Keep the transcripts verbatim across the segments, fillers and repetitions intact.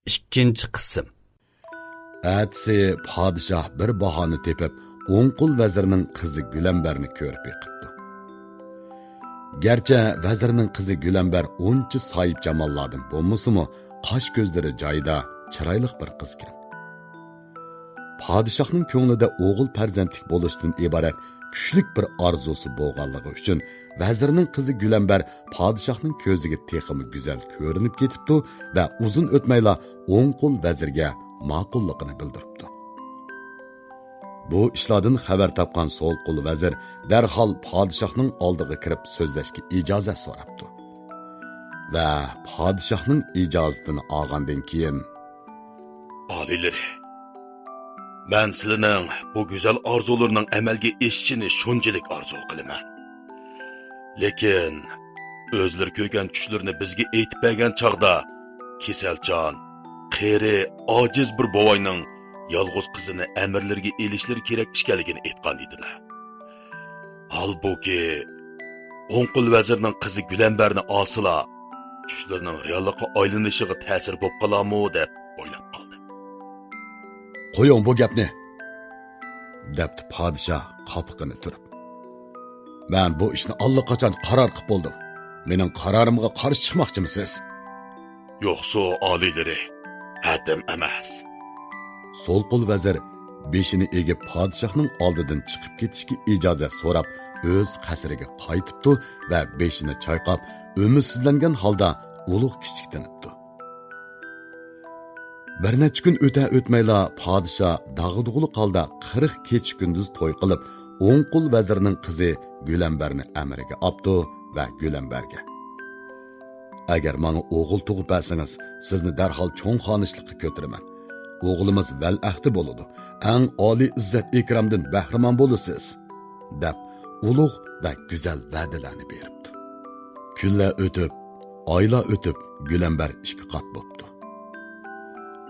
ئىككىنچى قىسىم. ئەتىسى پادىشاھ بىر باھانە تېپىپ، ئوڭ قول ۋەزىرنىڭ قىزى گۈلەمبەرنى كۆرۈپ بېقىپتۇ. گەرچە ۋەزىرنىڭ قىزى گۈلەمبەر ئۇنچە ساھىبجاماللاردىن بولمىسىمۇ، قاش-كۆزلىرى جايىدا، چىرايلىق بىر قىزكەن. پادىشاھنىڭ كۆڭلىدە ئوغۇل پەرزەنتلىك بولۇشتىن ئىبارەت كۈچلۈك بىر ئارزۇسى بولغانلىقى ئۈچۈن، ۋەزىرنىڭ قىزى گۈلەمبەر پادىشاھنىڭ كۆزىگە تېخىمۇ گۈزەل كۆرۈنۈپ كېتىپتۇ ۋە ئۇزۇن ئۆتمەيلا ئوڭ قول ۋەزىرگە ماقۇللۇقىنى بىلدۈرۈپتۇ. بۇ ئىشلاردىن خەۋەر تاپقان سول قول ۋەزىر دەرھال پادىشاھنىڭ ئالدىغا كىرىپ سۆزلەشكە ئىجازەت سوراپتۇ. ۋە پادىشاھنىڭ ئىجازىتىنى ئالغاندىن كېيىن، ئالىيلىرى، مەن سىلىنىڭ بۇ گۈزەل ئارزۇلىرىنىڭ ئەمەلگە ئېشىشىنى شۇنچىلىك ئارزۇ قىلىمەن. لېكىن ئۆزلىرى كۆرگەن چۈشلىرىنى بىزگە ئېيتىپ بەرگەن چاغدا، كېسەلچان، قېرى، ئاجىز بىر بوۋاينىڭ يالغۇز قىزىنى ئەمىرلىرىگە ئېلىشلىرى كېرەك ئىكەنلىكىنى ئېيتقان ئىدىلەر. ھالبۇكى، ئوڭ قول ۋەزىرنىڭ قىزى گۈلەمبەرنى ئالسىلا، چۈشلىرىنىڭ رېئاللىققا ئايلىنىشىغا تەسىر بوپ قالارمۇ دەپ ئويلاپ قالدىم. قويۇڭ بۇ گەپنى، دەپتۇ پادىشاھ قاپىقىنى تۈرۈپ. مەن بۇ ئىشنى ئاللىقاچان قارار قىپ بولدۇم. مېنىڭ قارارىمغا قارشى چىقماقچىمىسىز؟ يوقسۇ، ئالىيلىرى، ھەددىم ئەمەس. سول قول ۋەزىر بېشىنى ئېگىپ پادىشاھنىڭ ئالدىدىن چىقىپ كېتىشكە ئىجازەت سوراپ، ئۆز قەسرىگە قايتىپتۇ ۋە بېشىنى چايقاپ، ئۈمىدسىزلەنگەن ھالدا ئۇلۇغ كىچىك تىنىپتۇ. بىر نەچچە كۈن ئۆتە-ئۆتمەيلا پادىشاھ داغدۇغىلىق ھالدا قىرىق كېچە-كۈندۈز توي قىلىپ، ئوڭ قول ۋەزىرنىڭ قىزى گۈلەمبەرنى ئەمرىگە ئاپتۇ ۋە گۈلەمبەرگە، ئەگەر ماڭا ئوغۇل تۇغۇپ بەرسىڭىز، سىزنى دەرھال چوڭ خانىشلىققا كۆتۈرىمەن. ئوغلىمىز ۋەلىئەھدى بولىدۇ، ئەڭ ئالىي ئىززەت-ئىكرامدىن بەھرىمەن بولىسىز، دەپ ئۇلۇغ ۋە گۈزەل ۋەدىلەرنى بېرىپتۇ. كۈنلەر ئۆتۈپ، ئايلار ئۆتۈپ، گۈلەمبەر ئىككى قات بوپتۇ.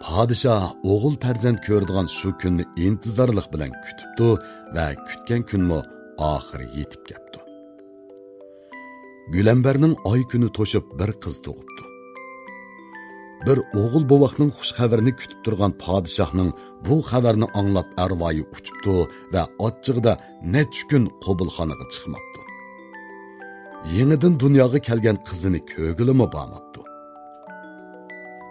پادىشاھ ئوغۇل پەرزەنت كۆرىدىغان شۇ كۈننى ئىنتىزارلىق بىلەن كۈتۈپتۇ ۋە كۈتكەن كۈنمۇ ئاخىرى يېتىپ كەپتۇ. گۈلەمبەرنىڭ ئاي كۈنى توشۇپ، بىر قىز تۇغۇپتۇ. بىر ئوغۇل بوۋاقنىڭ خۇش خەۋىرىنى كۈتۈپ تۇرغان پادىشاھنىڭ بۇ خەۋەرنى ئاڭلاپ ئەرۋايى ئۇچۇپتۇ ۋە ئاچچىقىدا نەچچە كۈن قوبۇلخانىغا چىقماپتۇ. يېڭىدىن دۇنياغا كەلگەن قىزىنى كۆرگىلىمۇ بارماپتۇ.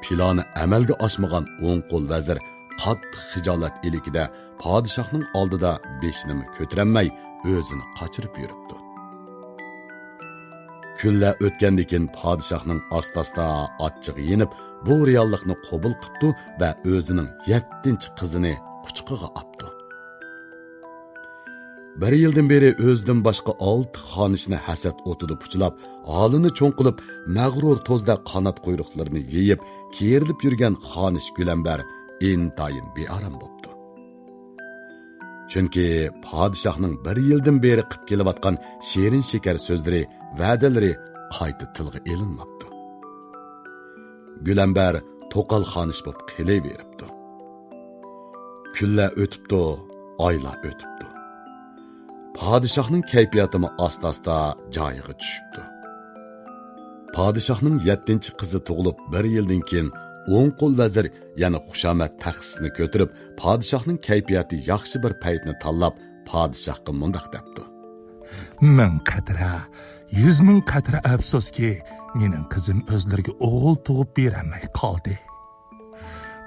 پىلانى ئەمەلگە ئاشمىغان ئوڭ قول ۋەزىر قاتتىق خىجالەت ئىلكىدە پادىشاھنىڭ ئالدىدا بېشىنىمۇ كۆتۈرەلمەي، ئۆزىنى قاچۇرۇپ يۈرۈپتۇ. كۈنلەر ئۆتكەندىن كېيىن پادىشاھنىڭ ئاستا-ئاستا ئاچچىقى يېنىپ، بۇ رېئاللىقنى قوبۇل قىپتۇ ۋە ئۆزىنىڭ يەتتىنچى قىزىنى قۇچىقىغا ئاپتۇ. بىر يىلدىن بېرى ئۆزىدىن باشقا ئالتە خانىشنى ھەسەت ئوتىدا پۇچىلاپ، ھالىنى چوڭ قىلىپ، مەغرۇر توزدا قانات قۇيرۇقلىرىنى يېيىپ، كېرىلىپ يۈرگەن خانىش گۈلەمبەر ئىنتايىن بىئارام بوپتۇ. چۈنكى پادىشاھنىڭ بىر يىلدىن بېرى قىپ كېلىۋاتقان شېرىن شېكەر سۆزلىرى، ۋەدىلىرى قايتا تىلغا ئېلىنماپتۇ. گۈلەمبەر توقال خانىش بولۇپ قېلىۋېرىپتۇ. كۈنلەر ئۆتۈپتۇ، ئايلار ئۆتۈپتۇ. پادىشاھنىڭ كەيپىياتىمۇ ئاستا-ئاستا جايىغا چۈشۈپتۇ. پادىشاھنىڭ يەتتىنچى قىزى تۇغۇلۇپ بىر يىلدىن كېيىن، ئوڭ قول ۋەزىر يەنە خۇشامەت تەخسىسىنى كۆتۈرۈپ، پادىشاھنىڭ كەيپىياتى ياخشى بىر پەيتنى تاللاپ، پادىشاھقا مۇنداق دەپتۇ: مىڭ قەترە، يۈز مىڭ قەترە ئەپسۇسكى، مېنىڭ قىزىم ئۆزلىرىگە ئوغۇل تۇغۇپ بېرەلمەي قالدى.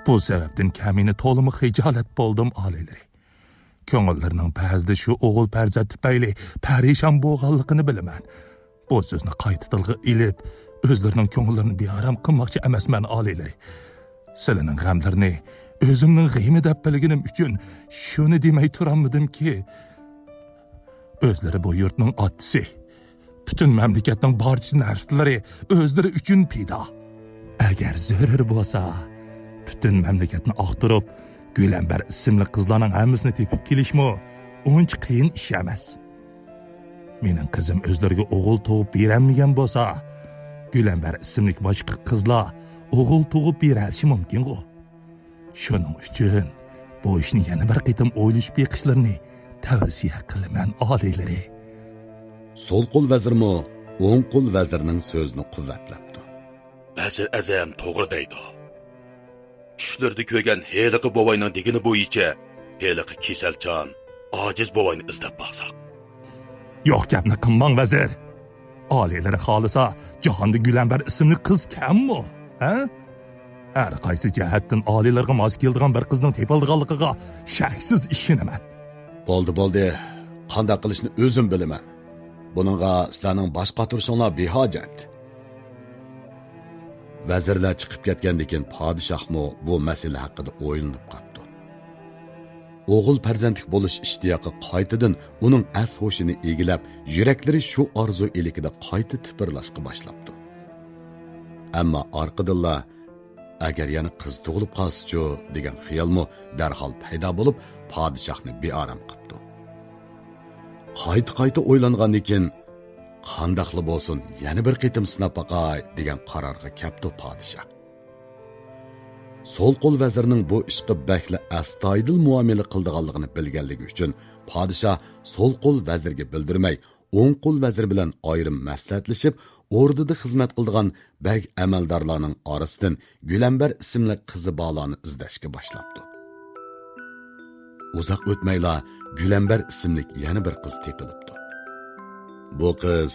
بۇ سەۋەبتىن كەمىنە تولىمۇ خىجالەت بولدۇم، ئالىيلىرى. كۆڭۈللىرىنىڭ بەزىدە شۇ ئوغۇل پەرزەنت تۈپەيلى پەرىشان بولغانلىقىنى بىلىمەن. بۇ سۆزنى قايتا تىلغا ئېلىپ، ئۆزلىرىنىڭ كۆڭۈللىرىنى بىئارام قىلماقچى ئەمەسمەن، ئالىيلىرى. سىلىنىڭ غەملىرىنى ئۆزۈمنىڭ غېمى دەپ بىلگىنىم ئۈچۈن شۇنى دېمەي تۇرالمىدىمكى، ئۆزلىرى بۇ يۇرتنىڭ ئاتىسى، پۈتۈن مەملىكەتنىڭ بارچە نەرسىلىرى ئۆزلىرى ئۈچۈن پىدا. ئەگەر زۆرۈر بولسا، پۈتۈن مەملىكەتنى ئاختۇرۇپ، گۈلەمبەر ئىسىملىك قىزلارنىڭ ھەممىسىنى تېپىپ كېلىشمۇ ئۇنچە قىيىن ئىش ئەمەس. مېنىڭ قىزىم ئۆزلىرىگە ئوغۇل تۇغۇپ بېرەلمىگەن بولسا، گۈلەمبەر ئىسىملىك باشقا قىزلار ئوغۇل تۇغۇپ بېرەلىشى مۇمكىنغۇ. شۇنىڭ ئۈچۈن بۇ ئىشنى يەنە بىر قېتىم ئويلىشىپ بېقىشلىرىنى تەۋسىيە قىلىمەن، ئالىيلىرى. سول قول ۋەزىرمۇ ئوڭ قول ۋەزىرنىڭ سۆزىنى قۇۋۋەتلەپتۇ. ۋەزىر ئەزەم توغرا دەيدۇ. چۈشلىرىدە كۆرگەن ھېلىقى بوۋاينىڭ دېگىنى بويىچە ھېلىقى كېسەلچان، ئاجىز بوۋاينى ئىزدەپ باقساق. يوق گەپنى قىلماڭ، ۋەزىر. ئالىيلىرى خالىسا، جاھاندا گۈلەمبەر ئىسىملىك قىز كەممۇ؟ ھە؟ ھەر قايسى جەھەتتىن ئالىيلارغا ماس كېلىدىغان بىر قىزنىڭ تېپىلىدىغانلىقىغا شەكسىز ئىشىنىمەن. بولدى، بولدى. قانداق قىلىشنى ئۆزۈم بىلىمەن. بۇنىڭغا سىلەرنىڭ باش قاتۇرۇشۇڭلار بىھاجەت. ۋەزىرلەر چىقىپ كەتكەندىن كېيىن پادىشاھمۇ بۇ مەسىلە ھەققىدە ئويلىنىپ قاپتۇ. ئوغۇل پەرزەنتلىك بولۇش ئىشتىياقى قايتىدىن ئۇنىڭ ئەس-ھوشىنى ئىگىلەپ، يۈرەكلىرى شۇ ئارزۇ ئىلكىدە قايتا تىپىرلاشقا باشلاپتۇ. ئەمما ئارقىدىنلا، «ئەگەر يەنە قىز تۇغۇلۇپ قالسىچۇ؟» دېگەن خىيالمۇ دەرھال پەيدا بولۇپ، پادىشاھنى بىئارام قىپتۇ. قايتا-قايتا ئويلانغاندىن كېيىن، «قانداقلا بولسۇن، يەنە بىر قېتىم سىناپ باقاي» دېگەن قارارغا كەپتۇ پادىشاھ. سول قول ۋەزىرنىڭ بۇ ئىشقا بەكلا ئەستايىدىل مۇئامىلە قىلىدىغانلىقىنى بىلگەنلىكى ئۈچۈن، پادىشاھ سول قول ۋەزىرگە بىلدۈرمەي، ئوڭ قول ۋەزىر بىلەن ئايرىم مەسلىھەتلىشىپ، ئوردىدا خىزمەت قىلىدىغان بەگ ئەمەلدارلارنىڭ ئارىسىدىن گۈلەمبەر ئىسىملىك قىزى بارلارنى ئىزدەشكە باشلاپتۇ. ئۇزاق ئۆتمەيلا گۈلەمبەر ئىسىملىك يەنە بىر قىز تېپىلىپتۇ. بۇ قىز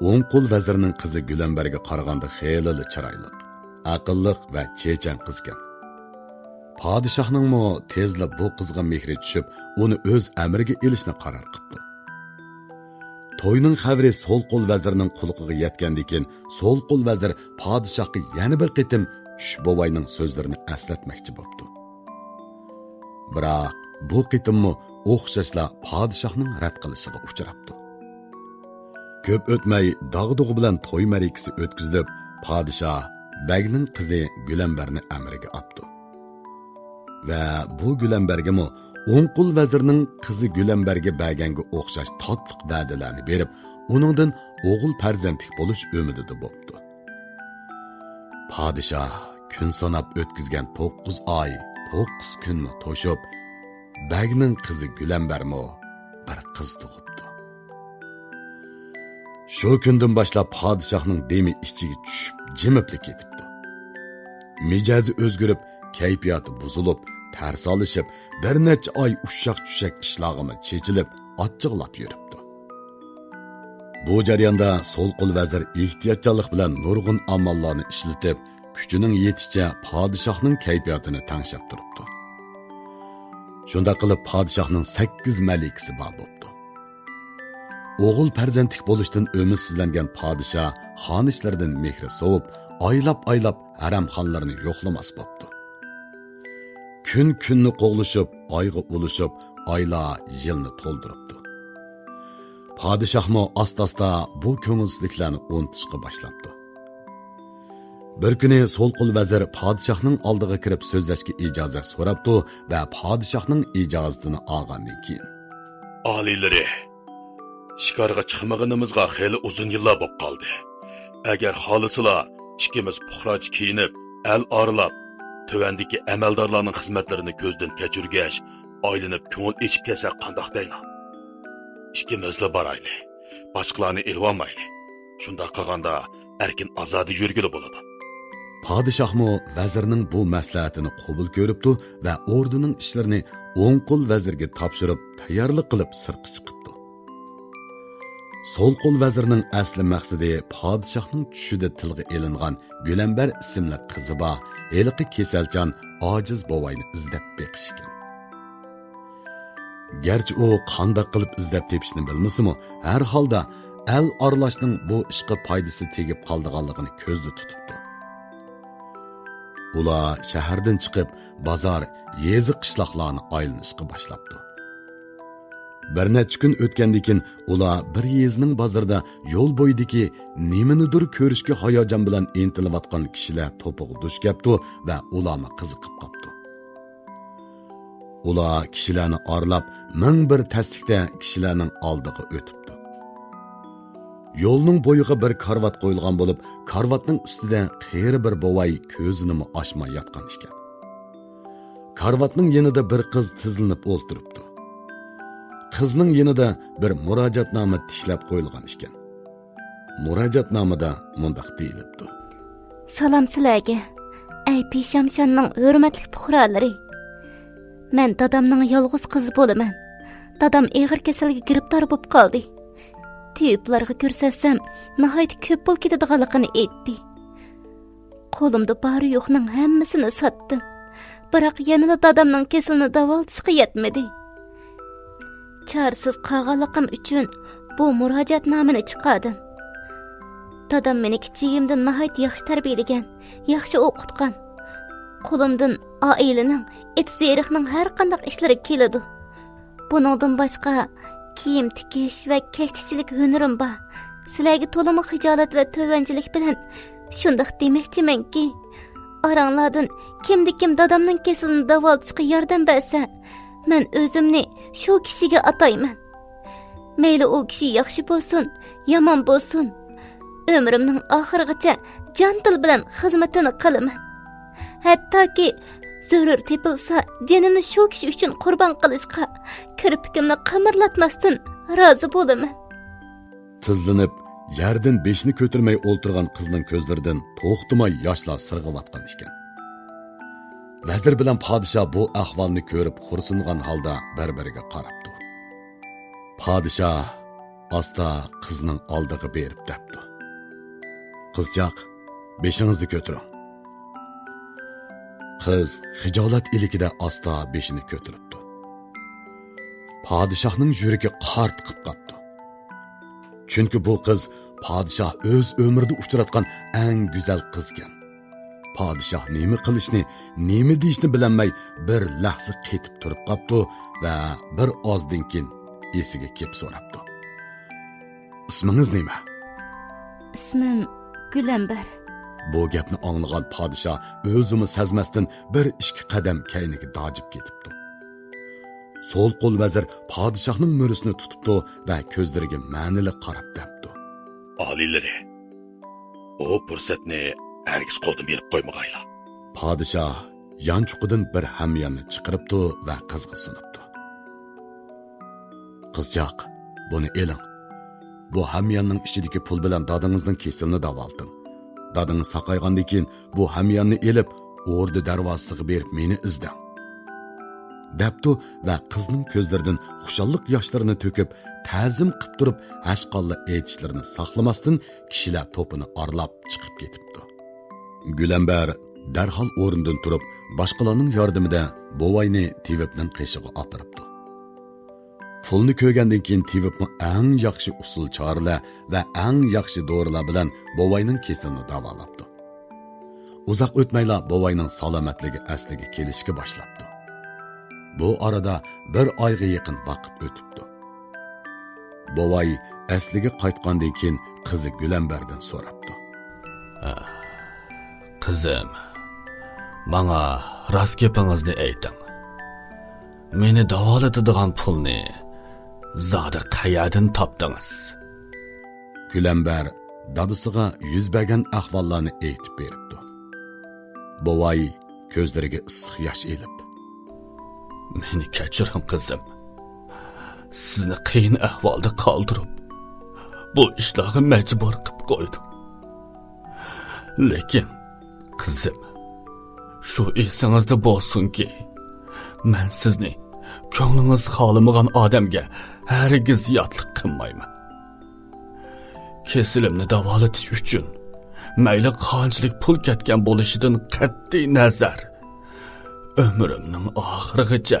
ئوڭ قول ۋەزىرنىڭ قىزى گۈلەمبەرگە قارىغاندا خېلىلا چىرايلىق، ئەقىللىق ۋە چېچەن قىزكەن. پادىشاھنىڭمۇ تېزلا بۇ قىزغا مېھرى چۈشۈپ، ئۇنى ئۆز ئەمرىگە ئېلىشنى قارار قىپتۇ. توينىڭ خەۋىرى سول قول ۋەزىرنىڭ قۇلىقىغا يەتكەندىن كېيىن، سول قول ۋەزىر پادىشاھقا يەنە بىر قېتىم چۈش بوۋاينىڭ سۆزلىرىنى ئەسلەتمەكچى بوپتۇ. بىراق، بۇ قېتىممۇ ئوخشاشلا پادىشاھنىڭ رەت قىلىشىغا ئۇچراپتۇ. كۆپ ئۆتمەي، داغدۇغا بىلەن توي مەرىكىسى ئۆتكۈزۈلۈپ، پادىشاھ بەگنىڭ قىزى گۈلەمبەرنى ئەمرىگە ئاپتۇ. ۋە بۇ گۈلەمبەرگىمۇ ئوڭ قول ۋەزىرنىڭ قىزى گۈلەمبەرگە بەرگەنگە ئوخشاش تاتلىق ۋەدىلەرنى بېرىپ، ئۇنىڭدىن ئوغۇل پەرزەنتلىك بولۇش ئۈمىدىدە بوپتۇ. پادىشاھ كۈن ساناپ ئۆتكۈزگەن توققۇز ئاي، توققۇز كۈنمۇ توشۇپ، بەگنىڭ قىزى گۈلەمبەرمۇ بىر قىز تۇغۇپتۇ. شۇ كۈندىن باشلاپ پادىشاھنىڭ دېمى ئىچىگە چۈشۈپ، جىمىپلا كېتىپتۇ. مىجەزى ئۆزگىرىپ، كەيپىياتى بۇزۇلۇپ، تەرسالىشىپ، بىر نەچچە ئاي ئۇششاق-چۈششەك ئىشلارغىمۇ چېچىلىپ، ئاچچىقلاپ يۈرۈپتۇ. بۇ جەرياندا سول قول ۋەزىر ئېھتىياتچانلىق بىلەن نۇرغۇن ئاماللارنى ئىشلىتىپ، كۈچىنىڭ يېتىشىچە پادىشاھنىڭ كەيپىياتىنى تەڭشەپ تۇرۇپتۇ. شۇنداق قىلىپ، پادىشاھنىڭ سەككىز مەلىكىسى بار بوپتۇ. ئوغۇل پەرزەنتلىك بولۇشتىن ئۈمىدسىزلەنگەن پادىشاھ خانىشلىرىدىن مېھرى سوۋۇپ، ئايلاپ-ئايلاپ ھەرەمخانلىرىنى يوقلىماس بوپتۇ. كۈن كۈننى قوغلىشىپ، ئايغا ئۇلىشىپ، ئايلار يىلنى تولدۇرۇپتۇ. پادىشاھمۇ ئاستا-ئاستا بۇ كۆڭۈلسىزلىكلەرنى ئۇنتۇشقا باشلاپتۇ. بىر كۈنى سول قول ۋەزىر پادىشاھنىڭ ئالدىغا كىرىپ سۆزلەشكە ئىجازەت سوراپتۇ ۋە پادىشاھنىڭ ئىجازىتىنى ئالغاندىن كېيىن، ئالىيلىرى، شىكارغا چىقمىغىنىمىزغا خېلى ئۇزۇن يىللار بولۇپ قالدى. ئەگەر خالىسىلا، ئىككىمىز پۇقراچە كىيىنىپ، ئەل ئارىلاپ، تۆۋەندىكى ئەمەلدارلارنىڭ خىزمەتلىرىنى كۆزدىن كەچۈرگەچ، ئايلىنىپ كۆڭۈل ئېچىپ كەلسەك قانداق دەيلا؟ ئىككىمىزلا بارايلى. باشقىلارنى ئېلىۋالمايلى. شۇنداق قىلغاندا ئەركىن ئازادە يۈرگىلى بولىدۇ. پادىشاھمۇ ۋەزىرنىڭ بۇ مەسلىھەتىنى قوبۇل كۆرۈپتۇ ۋە ئوردىنىڭ ئىشلىرىنى ئوڭ قول ۋەزىرگە تاپشۇرۇپ، تەييارلىق قىلىپ سىرتقا چىقىپتۇ. سول قول ۋەزىرنىڭ ئەسلى مەقسىتى پادىشاھنىڭ چۈشىدە تىلغا ئېلىنغان گۈلەمبەر ئىسىملىك قىزى بار ھېلىقى كېسەلچان ئاجىز بوۋاينى ئىزدەپ بېقىش ئىكەن. گەرچە ئۇ قانداق قىلىپ ئىزدەپ تېپىشنى بىلمىسىمۇ، ھەر ھالدا ئەل ئارىلاشنىڭ بۇ ئىشقا پايدىسى تېگىپ قالىدىغانلىقىنى كۆزدە تۇتۇپتۇ. ئۇلار شەھەردىن چىقىپ، بازار، يېزا، قىشلاقلارنى ئايلىنىشقا باشلاپتۇ. بىر نەچچە كۈن ئۆتكەندىن كېيىن، ئۇلار بىر يېزىنىڭ بازىرىدا يول بويىدىكى نېمىنىدۇر كۆرۈشكە ھاياجان بىلەن ئىنتىلىۋاتقان كىشىلەر توپىغا دۇچ كەپتۇ ۋە ئۇلارمۇ قىزىقىپ قاپتۇ. ئۇلار كىشىلەرنى ئارىلاپ، مىڭ بىر تەسلىكتە كىشىلەرنىڭ ئالدىغا ئۆتۈپتۇ. يولنىڭ بويىغا بىر كارىۋات قويۇلغان بولۇپ، كارىۋاتنىڭ ئۈستىدە قېرى بىر بوۋاي كۆزىنىمۇ ئاچماي ياتقان ئىكەن. كارىۋاتنىڭ يېنىدا بىر قىز تىزلىنىپ ئولتۇرۇپتۇ. قىزنىڭ يېنىدا بىر مۇراجىئەتنامە تىكلەپ قويۇلغان ئىكەن. مۇراجىئەتنامىدا مۇنداق دېيىلىپتۇ: سالام سىلەرگە. ئەي پېشامشاننىڭ ھۆرمەتلىك پۇقرالىرى! مەن دادامنىڭ يالغۇز قىزى بولىمەن. دادام ئېغىر كېسەلگە گىرىپتار بولۇپ قالدى. تېۋىپلارغا كۆرسەتسەم، ناھايىتى كۆپ پۇل كېتىدىغانلىقىنى ئېيتتى. قولۇمدا بار-يوقنىڭ ھەممىسىنى ساتتىم. بىراق يەنىلا دادامنىڭ كېسىلىنى داۋالىتىشقا يەتمىدى. چارىسىز قالغانلىقىم ئۈچۈن بۇ مۇراجىئەتنامىنى چىقاردىم. دادام مېنى كىچىكىمدىن ناھايىتى ياخشى تەربىيەلىگەن، ياخشى ئوقۇتقان. قولۇمدىن ئائىلىنىڭ، ئېتىز-ئېرىقنىڭ ھەر قانداق ئىشلىرى كېلىدۇ. بۇنىڭدىن باشقا، كىيىم تىكىش ۋە كەشتىچىلىك ھۈنىرىم بار. سىلەرگە تولىمۇ خىجالەت ۋە تۆۋەنچىلىك بىلەن شۇنداق دېمەكچىمەنكى، ئاراڭلاردىن كىمدە كىم دادامنىڭ كېسىلىنى داۋالىتىشقا ياردەم بەرسە، مەن ئۆزۈمنى شۇ كىشىگە ئاتايمەن. مەيلى ئۇ كىشى ياخشى بولسۇن، يامان بولسۇن، ئۆمرۈمنىڭ ئاخىرىغىچە جان-دىل بىلەن خىزمىتىنى قىلىمەن. ھەتتاكى زۆرۈر تېپىلسا، جېنىنى شۇ كىشى ئۈچۈن قۇربان قىلىشقا كىرپىكىمنى قىمىرلاتماستىن رازى بولىمەن. تىزلىنىپ، يەردىن بېشىنى كۆتۈرمەي ئولتۇرغان قىزنىڭ كۆزلىرىدىن توختىماي ياشلار سىرغىۋاتقان ئىكەن. ۋەزىر بىلەن پادىشاھ بۇ ئەھۋالنى كۆرۈپ خورسۇنغان ھالدا بىر-بىرىگە قاراپتۇ. پادىشاھ ئاستا قىزنىڭ ئالدىغا بېرىپ دەپتۇ: «قىزچاق، بېشىڭىزنى كۆتۈرۈڭ.» قىز خىجالەت ئىلكىدە ئاستا بېشىنى كۆتۈرۈپتۇ. پادىشاھنىڭ يۈرىكى قارتقىپ قاپتۇ. چۈنكى بۇ قىز پادىشاھ ئۆز ئۆمرىدە ئۇچراتقان ئەڭ گۈزەل قىزكەن. پادىشاھ نېمە قىلىشنى، نېمە دېيىشنى بىلەلمەي، بىر لەھزە قېتىپ تۇرۇپ قاپتۇ ۋە بىر ئازدىن كېيىن ئېسىگە كېلىپ سوراپتۇ: «ئىسمىڭىز نېمە؟» «ئىسمىم گۈلەمبەر.» بۇ گەپنى ئاڭلىغان پادىشاھ ئۆزىمۇ سەزمەستىن بىر ئىككى قەدەم كەينىگە داجىپ كېتىپتۇ. سول قول ۋەزىر پادىشاھنىڭ مۈرىسىنى تۇتۇپتۇ ۋە كۆزلىرىگە مەنىلىك قاراپ دەپتۇ: «ئالىيلىرى، ئۇ پۇرسەتنى ھەرگىز قولدىن بېرىپ قويمىغايلا.» پادىشاھ يانچۇقىدىن بىر ھەمياننى چىقىرىپتۇ ۋە قىزغا سۇنۇپتۇ. «قىزچاق، بۇنى ئېلىڭ. بۇ ھەمياننىڭ ئىچىدىكى پۇل بىلەن دادىڭىزنىڭ كېسىلىنى داۋالىتىڭ. دادىڭىز ساقايغاندىن كېيىن بۇ ھەمياننى ئېلىپ، ئوردا دەرۋازىسىغا بېرىپ مېنى ئىزدەڭ.» دەپتۇ ۋە قىزنىڭ كۆزلىرىدىن خۇشاللىق ياشلىرىنى تۆكۈپ، تەزىم قىپ تۇرۇپ، ھەشقاللا ئېيتىشلىرىنى ساقلىماستىن، كىشىلەر توپىنى ئارىلاپ چىقىپ كېتىپتۇ. گۈلەمبەر دەرھال ئورنىدىن تۇرۇپ، باشقىلارنىڭ ياردىمىدە بوۋاينى تېۋىپنىڭ قېشىغا ئاپىرىپتۇ. پۇلنى كۆرگەندىن كېيىن، تېۋىپمۇ ئەڭ ياخشى ئۇسۇل-چارىلەر ۋە ئەڭ ياخشى دورىلار بىلەن بوۋاينىڭ كېسىلىنى داۋالاپتۇ. ئۇزاق ئۆتمەيلا بوۋاينىڭ سالامەتلىكى ئەسلىگە كېلىشكە باشلاپتۇ. بۇ ئارىدا بىر ئايغا يېقىن ۋاقىت ئۆتۈپتۇ. بوۋاي ئەسلىگە قايتقاندىن كېيىن، قىزى گۈلەمبەردىن سوراپتۇ. «ھە، قىزىم، ماڭا راست گېپىڭىزنى ئېيتىڭ. مېنى داۋالىتىدىغان پۇلنى زادى قەيەردىن تاپتىڭىز؟» گۈلەمبەر دادىسىغا يۈز بەرگەن ئەھۋاللارنى ئېيتىپ بېرىپتۇ. بوۋاي كۆزلىرىگە ئىسسىق ياش ئېلىپ: «مېنى كەچۈرۈڭ، قىزىم. سىزنى قىيىن ئەھۋالدا قالدۇرۇپ، بۇ ئىشلارغا مەجبۇر قىلىپ قويدۇم. لېكىن، قىزىم، شۇ ئېسىڭىزدە بولسۇنكى، مەن سىزنى كۆڭلىڭىز خالىمىغان ئادەمگە ھەرگىز ياتلىق قىلمايمەن. كېسىلىمنى داۋالىتىش ئۈچۈن مەيلى قانچىلىك پۇل كەتكەن بولۇشىدىن قەتئىي نەزەر، ئۆمرۈمنىڭ ئاخىرىغىچە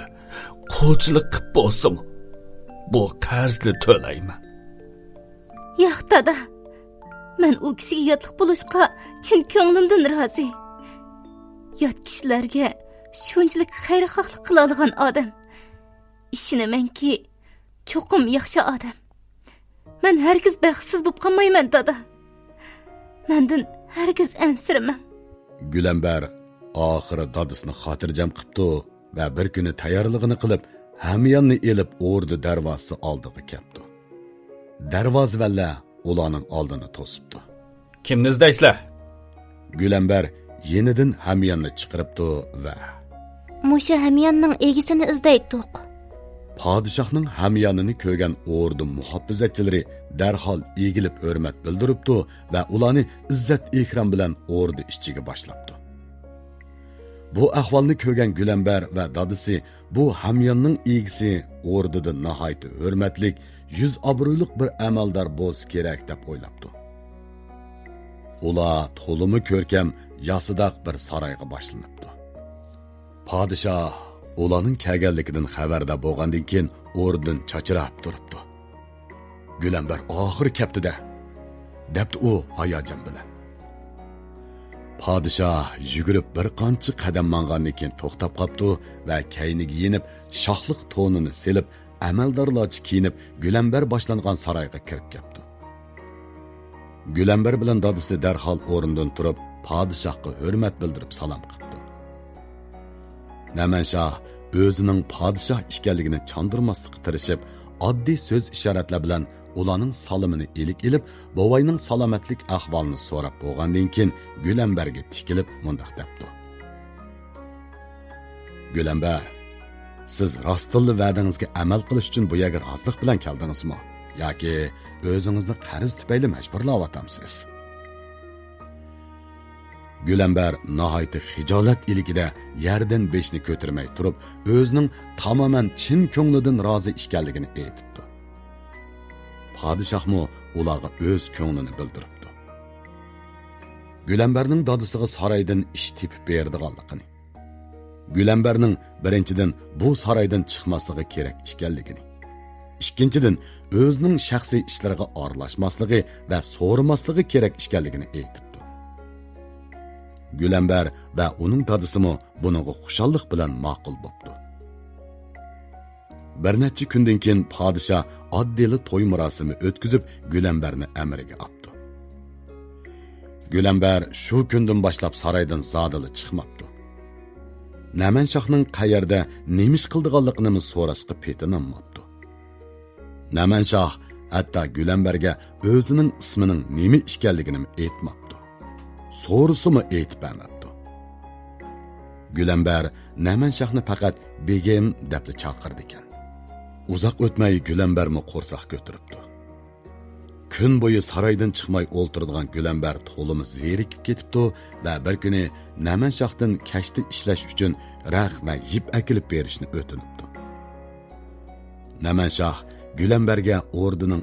قۇلچىلىق قىپ بولسىمۇ، بۇ قەرزنى تۆلەيمەن.» «ياق، دادا. مەن ئۇ كىشىگە ياتلىق بولۇشقا چىن كۆڭلۈمدىن رازى. يات كىشىلەرگە شۇنچىلىك خەيرخاھلىق قىلالىغان ئادەم. ئىشىنىمەنكى، چوقۇم ياخشى ئادەم. مەن ھەرگىز بەختسىز بولۇپ قالمايمەن، دادا. مەندىن ھەرگىز ئەنسىرىمەڭ.» گۈلەمبەر ئاخىرى دادىسىنى خاتىرجەم قىپتۇ ۋە بىر كۈنى تەييارلىقىنى قىلىپ، ھەمياننى ئېلىپ، ئوردا دەرۋازىسى ئالدىغا كەپتۇ. دەرۋازىۋەنلەر ئۇلارنىڭ ئالدىنى توسۇپتۇ. «كىمنى ئىزدەيسىلەر؟» گۈلەمبەر يېنىدىن ھەمياننى چىقىرىپتۇ ۋە: «مۇشۇ ھەمياننىڭ ئىگىسىنى ئىزدەيتتۇق.» پادىشاھنىڭ ھەميانىنى كۆرگەن ئوردا مۇھاپىزەتچىلىرى دەرھال ئېگىلىپ ھۆرمەت بىلدۈرۈپتۇ ۋە ئۇلارنى ئىززەت-ئېھتىرام بىلەن ئوردا ئىچىگە باشلاپتۇ. بۇ ئەھۋالنى كۆرگەن گۈلەمبەر ۋە دادىسى بۇ ھامياننىڭ ئىگىسى ئوردىدا ناھايىتى ھۆرمەتلىك، يۈز ئابرۇيلۇق بىر ئەمەلدار بولسا كېرەك دەپ ئويلاپتۇ. ئۇلار تولىمۇ كۆركەم، ياسىداق بىر سارايغا باشلىنىپتۇ. پادىشاھ ئۇلارنىڭ كەلگەنلىكىدىن خەۋەردار بولغاندىن كېيىن ئورنىدىن چاچراپ تۇرۇپتۇ. «گۈلەمبەر ئاخىرى كەپتۇ-دە!» دەپتۇ ئۇ ھاياجان بىلەن. پادىشاھ يۈگۈرۈپ بىر قانچە قەدەم ماڭغاندىن كېيىن توختاپ قاپتۇ ۋە كەينىگە يېنىپ، شاھلىق تونىنى سېلىپ، ئەمەلدارلارچە كىيىنىپ، گۈلەمبەر باشلانغان سارايغا كىرىپ كەپتۇ. گۈلەمبەر بىلەن دادىسى دەرھال ئورنىدىن تۇرۇپ، پادىشاھقا ھۆرمەت بىلدۈرۈپ سالام قىپتۇ. نەمەنشاھ ئۆزىنىڭ پادىشاھ ئىكەنلىكىنى چاندۇرماسلىققا تىرىشىپ، ئاددىي سۆز-ئىشارەتلەر بىلەن ئۇلارنىڭ سالىمىنى ئىلىك ئېلىپ، بوۋاينىڭ سالامەتلىك ئەھۋالىنى سوراپ بولغاندىن كېيىن، گۈلەمبەرگە تىكىلىپ مۇنداق دەپتۇ: «گۈلەمبەر، سىز راستتىنلا ۋەدىڭىزگە ئەمەل قىلىش ئۈچۈن بۇ يەرگە رازىلىق بىلەن كەلدىڭىزمۇ؟ ياكى ئۆزىڭىزنى قەرز تۈپەيلى مەجبۇرلاۋاتامسىز؟» گۈلەمبەر ناھايىتى خىجالەت ئىلكىدە يەردىن بېشىنى كۆتۈرمەي تۇرۇپ، ئۆزىنىڭ تامامەن چىن كۆڭلىدىن رازى ئىكەنلىكىنى ئېيتىپتۇ. پادىشاھمۇ ئۇلارغا ئۆز كۆڭلىنى بىلدۈرۈپتۇ. گۈلەمبەرنىڭ دادىسىغا سارايدىن ئىش تېپىپ بېرىدىغانلىقىنى، گۈلەمبەرنىڭ بىرىنچىدىن بۇ سارايدىن چىقماسلىقى كېرەك ئىكەنلىكىنى، ئىككىنچىدىن ئۆزىنىڭ شەخسىي ئىشلىرىغا ئارىلاشماسلىقى ۋە سورىماسلىقى كېرەك ئىكەنلىكىنى ئېيتىپتۇ. گۈلەمبەر ۋە ئۇنىڭ دادىسىمۇ بۇنىڭغا خۇشاللىق بىلەن ماقۇل بوپتۇ. بىر نەچچە كۈندىن كېيىن پادىشاھ ئاددىيلا توي مۇراسىمى ئۆتكۈزۈپ، گۈلەمبەرنى ئەمرىگە ئاپتۇ. گۈلەمبەر شۇ كۈندىن باشلاپ سارايدىن زادىلا چىقماپتۇ. نەمەنشاھنىڭ قەيەردە، نېمە ئىش قىلىدىغانلىقىنىمۇ سوراشقا پېتىنالماپتۇ. نەمەنشاھ ھەتتا گۈلەمبەرگە ئۆزىنىڭ ئىسمىنىڭ نېمە ئىكەنلىكىنىمۇ ئېيتماپتۇ. سورىسىمۇ ئېيتىپ بەرمەپتۇ. گۈلەمبەر نەمەنشاھنى پەقەت بېگىم دەپلا چاقىرىدىكەن. ئۇزاق ئۆتمەي گۈلەمبەرمۇ قورساق كۆتۈرۈپتۇ. كۈن بويى سارايدىن چىقماي ئولتۇرىدىغان گۈلەمبەر تولىمۇ زېرىكىپ كېتىپتۇ ۋە بىر كۈنى نەمەنشاھتىن كەشتە ئىشلەش ئۈچۈن رەخ ۋە يىپ ئەكېلىپ بېرىشنى ئۆتۈنۈپتۇ. نەمەنشاھ گۈلەمبەرگە ئوردىنىڭ